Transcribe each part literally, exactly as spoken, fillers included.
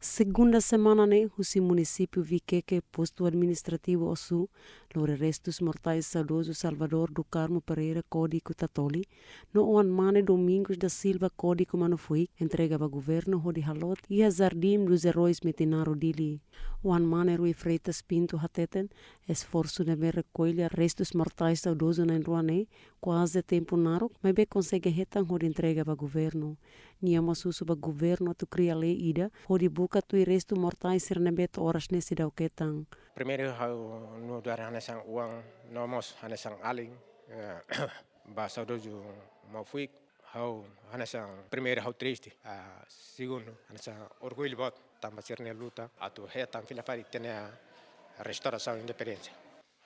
Segunda semana ne'e, husi munisípiu Viqueque, postu administrativu Ossu, lori restus mortais saudozu Salvador do Carmo Pereira Código Tatoli, no oan-mane Domingos da Silva Código Manufuik, entrega ba governu hodi halot iha Jardim dos Heróis Metinaro, Dili. Oan-mane Rui Freitas Pinto hateten, esforsu ne'ebé rekolla restus mortais saudozu na'in-rua ne'e kuaze tempu naruk, maibé konsege hetan hodi entrega ba governu. Nia mós husu ba governu atu kria lei ida hodi buka tuir restu mortais sira ne'ebé to'o oras ne'e seidauk hetan. Primeiru ha'u nu'udar hanesan oan no mós hanesan alin, eh, ba saudozu Manufuik, ha'u hanesan primeiru ha'u triste, ah, segundu hanesan orgullu boot tanba sira-nia luta atu hetan fila fali ita-nia restaurasaun independénsia.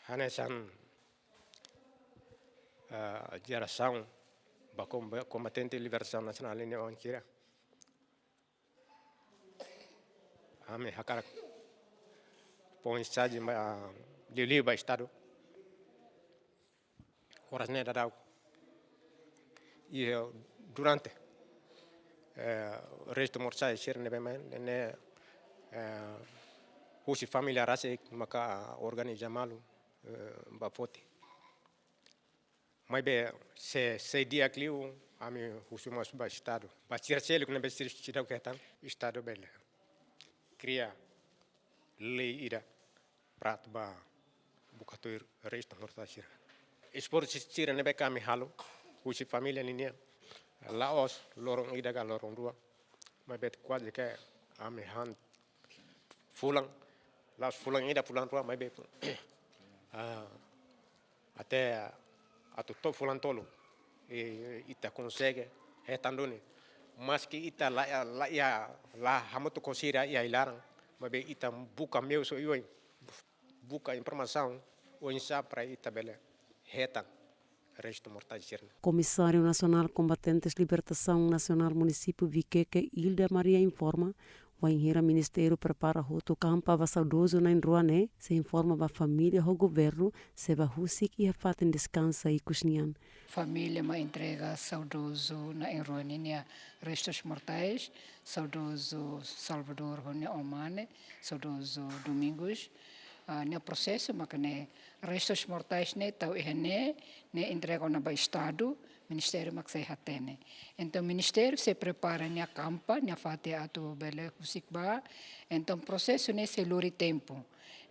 Hanesan, ah, jerasaun ba kom-, ba kombatente libertasaun nasionál ninia oan sira. Ami hakarak fó mensajen ba, ah, liuliu ba Estadu. Oras ne'e daudaun iha durante, eh, restu mortais sira ne'ebé mai ne'e, eh, husi família rasik maka organiza malu, eh, ba foti. Maibé se, se di'ak liu, ami husu mós ba Estadu. Ba sira seluk ne'ebé sira seidauk hetan, Estadu bele kria lei ida para atu ba buka tuir restu mortais sira. Esforsu sira ne'ebé ami halo, husi família ninian, la'ós loron ida ka loron rua, maibé kuaze ke ami han fulan, la'ós fulan ida, fulan rua, maibé, ah, até atu to'o fulan tolu, i, ita konsege hetan duni. Maski ita la, la, la hamutuk ho sira iha ai-laran, maibé ita buka meius oioin, buka informasaun oinsá para ita bele hetan restu mortais sira-ne'e. Komisáriu Nasionál Kombatentes Libertasaun Nasionál Munisípiu Viqueque, Ilda Maria, informa, wainhira ministériu prepara hotu kampa ba saudozu na'in-rua ne'e, sei informa ba família ho governu, sei bá husik iha fatin deskansa ikus nian. Família mak entrega saudozu na'in-rua ninia restus mortais, saudozu Salvador ho nia oan-mane, saudozu Domingos. Ah, nia prosesu maka ne'e, restus mortais ne'e tau iha ne'e, ne'e entrega ona ba Estadu, ministériu mak sei hatene. Entaun ministériu sei prepara nia kampa, nia fatin atu bele husik bá. Entaun prosesu ne'e sei lori tempu.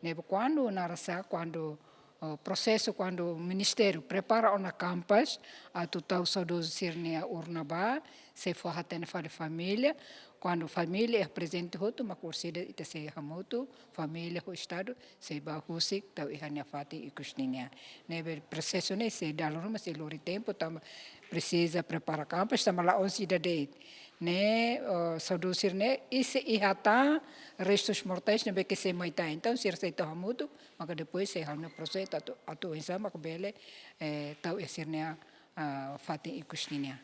Ne'ebé kuandu narasa, kuandu, oh, prosesu kuandu ministériu prepara ona kampas atu tau saudozu sira-nia urna bá, sei fó hatene fali família. Kuandu família iha prezente hotu, mak orsida ita sei hamutuk, família ho Estadu, sei bá husik tau iha nia fatin ikus ninia. Ne'ebé prosesu ne'e sei dala ruma, sei lori tempu, tanba presiza prepara kampas, tanba la'ós ida de'it. Ne'e, oh, saudozu sira-ne'e, i sei iha tan restus mortais ne'ebé ke sei mai tan. Entaun, sira sei tau hamutuk, maka depois sei halo nia prosesu atu, atu oinsá maka bele, eh, tau iha sira-nia, ah, fatin ikus ninia.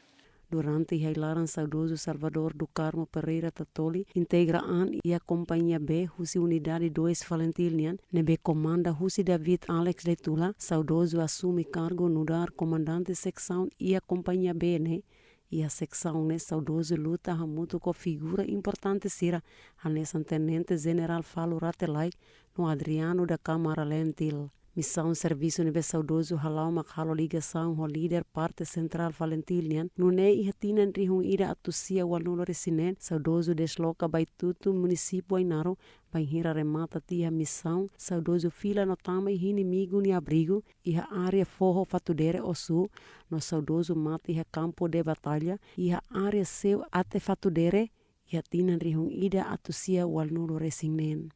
Durante iha ai-laran saudozu Salvador do Carmo Pereira Tatoli integra an iha Kompañia B husi Unidade dois Falintil nian, ne'ebé komanda husi David Alex Daitula, saudozu asume kargu nu'udar komandante seksaun iha Kompañia B ne'e. Iha seksaun ne'e saudozu luta hamutuk ho figura importante sira, hanesan Tenente Jenerál Falo Rate Laek no Adriano da Câmara Lentil. Misaun servisu ne'ebé saudozu hala'o mak halo ligasaun ho líder parte sentrál Falintil nian, nune'e iha tinan rihun ida atus sia ualunulu resin neen, saudozu desloka ba Itutu, munisípiu Ainaro, bainhira remata tiha misaun, saudozu fila no tama iha inimigu nia abrigu, iha área foho Fatudere Ossu, no saudozu mate iha kampu de batalla, iha área seu até Fatudere, iha tinan rihun ida atus sia ualunulu resin neen.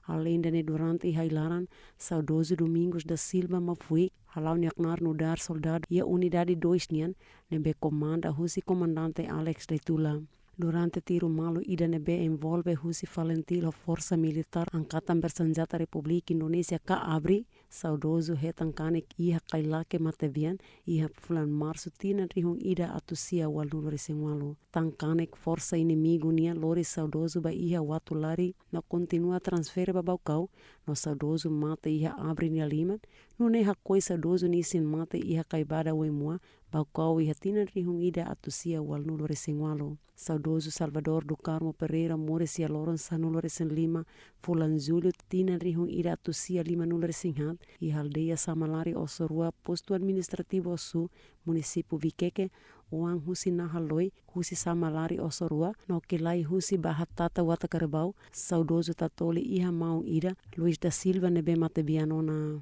Aleinde ne'e, durante iha ai-laran, saudozu Domingos da Silva Mafuik hala'o nia knaar nu'udar soldadu iha Unidade dois nian, ne'ebé komanda husi Komandante Alex Daitula. Durante tiru malu ida ne'ebé envolve husi Falintil ho Forsa Militár Angkatan Bersenjata Republik Indonézia ka ABRI, saudozu hetan kanek iha Kailake Matebian, iha fulan Marsu tinan rihun ida atus sia ualunulu resin ualu. Tan kanek forsa inimigu nian lori saudozu ba iha Watulari no kontinua transfere ba Baucau, no saudozu mate iha ABRI nia liman, nune'e hakoi saudozu nia isin-mate iha Kaibada Oe-Mua, Baucau iha tinan rihun ida atus sia ualunulu resin ualu. Saudozu Salvador do Carmo Pereira moris iha loron sanulu resin lima fulan Jullu tinan rihun ida atus sia limanulu resin haat iha aldeia Samalari Osorua, postu administrativu Osu, munisípiu Viqueque, oan husi Nahaloi, husi Samalari Osorua, no Kilai husi Bahatata Uatakarebau. Saudozu Tatoli iha maun ida, Luis da Silva, ne'ebé matebian ona.